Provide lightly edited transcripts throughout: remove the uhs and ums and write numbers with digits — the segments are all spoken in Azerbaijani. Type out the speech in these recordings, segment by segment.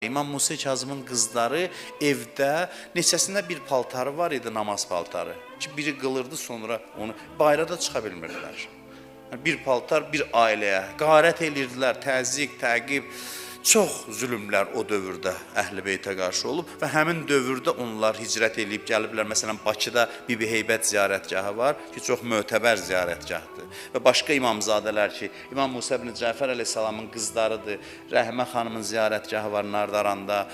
İmam Musa Kazımın qızları evdə neçəsində bir paltarı var idi, namaz paltarı. Ki biri qılırdı, sonra onu bayıra da çıxa bilmirdilər. Yəni bir paltar bir ailəyə qarət eləyirdilər, təzyiq, təqib, çox zülmlər o dövrdə Əhl-i Beytə qarşı olub və həmin dövrdə onlar hicrət eləyib gəliblər. Məsələn, Bakıda Bibi Heybət ziyarətgahı var ki, çox mötəbər ziyarətgahdır. Və başqa imamzadələr ki, İmam Musa ibn Cəfər əleyhissalamın qızlarıdır. Rəhmə xanımın ziyarətgahı var Nardaranda,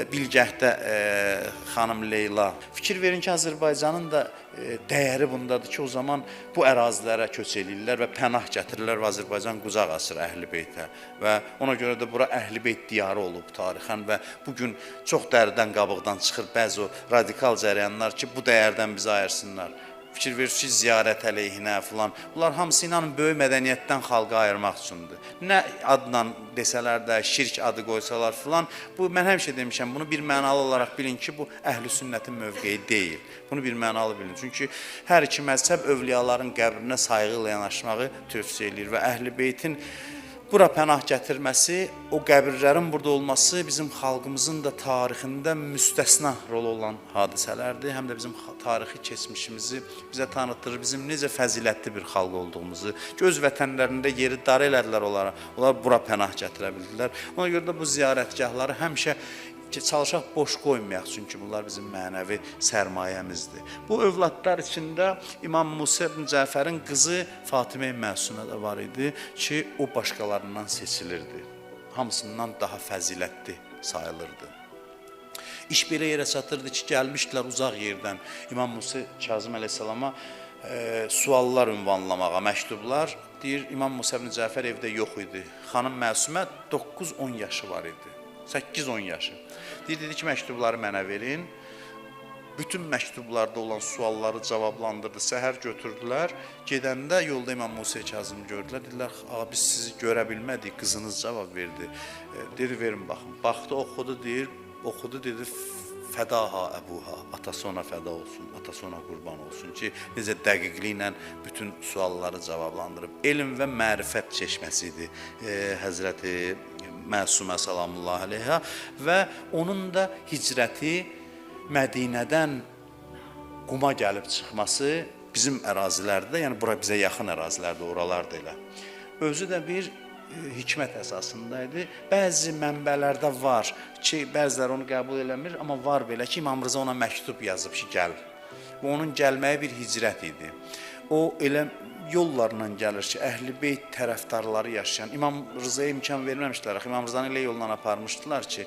Bilgəhdə xanım Leyla. Fikir verin ki, Azərbaycanın da dəyəri bundadır ki, o zaman bu ərazilərə köç eləyirlər və pənah gətirirlər və Azərbaycan qucaq açır Əhl-i Beytə və ona görə də bura Əhl-i Beyt diyarı olub tarixən və bu gün çox dəridən qabıqdan çıxır bəzi o radikal cərəyanlar ki, bu dəyərdən bizi ayırsınlar. Fikir verirsiniz ki, ziyarət əleyhinə filan. Bunlar hamısı inanın böyük mədəniyyətdən xalqı ayırmaq üçündür. Nə adla desələr də, şirk adı qoysalar filan, bu mən həmişə demişəm, bunu bir mənalı olaraq bilin ki, bu əhl-i sünnətin mövqeyi deyil. Bunu bir mənalı bilin. Çünki hər iki məzhəb övliyaların qəbrinə sayğı ilə yanaşmağı tövsiyə eləyir və Əhl-i Beytin bura pənah gətirməsi, o qəbirlərin burada olması bizim xalqımızın da tarixində müstəsna rolu olan hadisələrdir. Həm də bizim tarixi keçmişimizi bizə tanıtdırır, bizim necə fəzilətli bir xalq olduğumuzu. Ki, öz vətənlərində yeri dar elədilər onlara. Onlar bura pənah gətirə bildilər. Ona görə də bu ziyarətgahları həmişə ki, çalışaq boş qoymayaq, çünki bunlar bizim mənəvi sərmayəmizdir. Bu övladlar içində İmam Musa ibn Cəfərin qızı Fatimə Məsumə də var idi ki, o başqalarından seçilirdi. Hamısından daha fəzilətli sayılırdı. İş belə yerə çatırdı ki, gəlmişdilər uzaq yerdən İmam Musa Kazım əleyhissalama suallar ünvanlamağa, məktublar. Deyir, İmam Musa ibn Cəfər evdə yox idi. Xanım Məsumə 9-10 yaşı var idi. 8-10 yaşı. Deyir, dedi ki, məktubları mənə verin. Bütün məktublarda olan sualları cavablandırdı. Səhər götürdülər. Gedəndə yolda İmam Musa Kazım gördülər. Dedilər, ağa biz sizi görə bilmədik, qızınız cavab verdi. Dedi, verin baxın. Baxdı, oxudu, deyir, oxudu, dedi, fədaha əbuha, atası ona fəda olsun, atası ona qurban olsun ki, necə dəqiqliklə bütün sualları cavablandırıb. Elm və mərifət çeşməsi idi Həzrəti Məsumə salamullah əleyhə və onun da hicrəti Mədinədən Quma gəlib çıxması bizim ərazilərdə, yəni bura bizə yaxın ərazilərdə, oralarda elə. Özü də bir hikmət əsasında idi. Bəzi mənbələrdə var ki, bəziləri onu qəbul eləmir, amma var belə ki, İmam Rıza ona məktub yazıb ki, gəl. Və onun gəlməyi bir hicrət idi. O elə yollarla gəlir ki, Əhl-i Beyt tərəfdarları yaşayan İmam Rızaya imkan verməmişdilər. Axı İmam Rızanı elə yolla aparmışdılar ki,